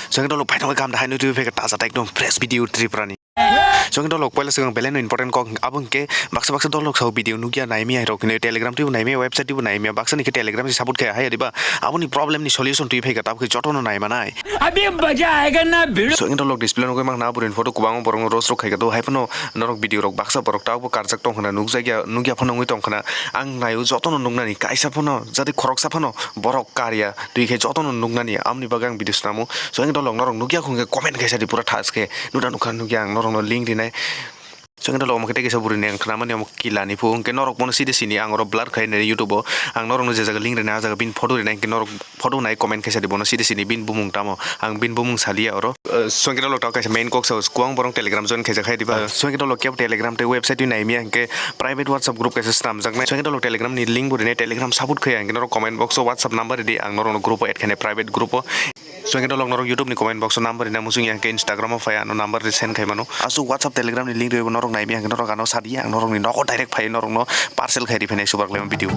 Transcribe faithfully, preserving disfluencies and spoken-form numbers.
Swngwi dolok phaithangwi kaham da haino twiwi phaikha taja ta ekdom fresh video Tripura ni. Swngwi dolok poila swkang belai no important kok abo hwnkhe baksa baksa dolok sao video nukya naimya rok hinwi Telegram twibo naimya website twibo naimya baksa ni khe Telegram se support khe hai diba aboni problem ni solution twiwi phaikha tabukhe jotono naimanai. अभी मजा आएगा ना भिड़ो। Swngwi dolok display nugwi mankha aburini photo kwbangma borok no roast rok khaikha do hai phano norok video rok baksa borok tabukbo karjak tongkhna nukjakya nukya phano wngwi tongkhna ang naio jotono nuknani kaisa phano jati khoroksa phano borok karya twi khe jotono nuknani amoni bagwi ang video swnamo. Swngwi dolok norok nukya khungkhe comment khaisa di pura thas khe nuda nukha nukya ang norokno link rinai. Swngwi dolok omo khe tei kaisa bwrwini ang khnamani omo kila ni phu hwnkhe norok bono side sini ang oro blur khai nai YouTube o ang norokno je jaga link rinai ah jaga bini photo rinai hwnkhe norok photo nai comment khaisa di bono side sini bini bumung tamo ang bini bumung saliya oro. Swngwi dolok tamo kaisa main kok sao kwbang borok Telegram join khaijak hai diba swngwi dolok kebo Telegram tei website twi naimya hwnkhe private WhatsApp group kaisa swnamjaknai swngwi dolok Telegram ni link bo rinai Telegram support khaiya hwnkhe norok comment box o WhatsApp number ridi ang norokno group o add khainai private group o. Swngwi dolok norok YouTube ni comment box o number rina muchung ya hwnkhe Instagram o phai ano number ri send khai mano aswk WhatsApp Telegram ni link rwi norok naimya hwnkhe norok ano sadi ang norokni nogo direct phai norokno parcel khai ri phainai subak lai video.